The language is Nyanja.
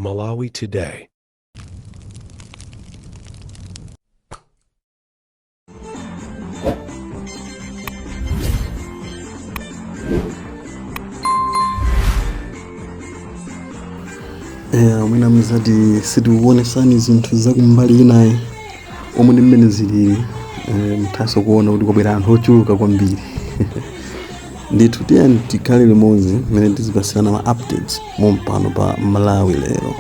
Malawi Today. Mwina mzati sitikuonesani zinthu zakumbali inayi omwe ndi mmene zilili. Muthanso kuona kuti kwabwera anthu ochuluka kwambiri ndithu. Tiyeni tikhale limodzi mmene tizipasirana ma updates mompano pa Malawi Lero.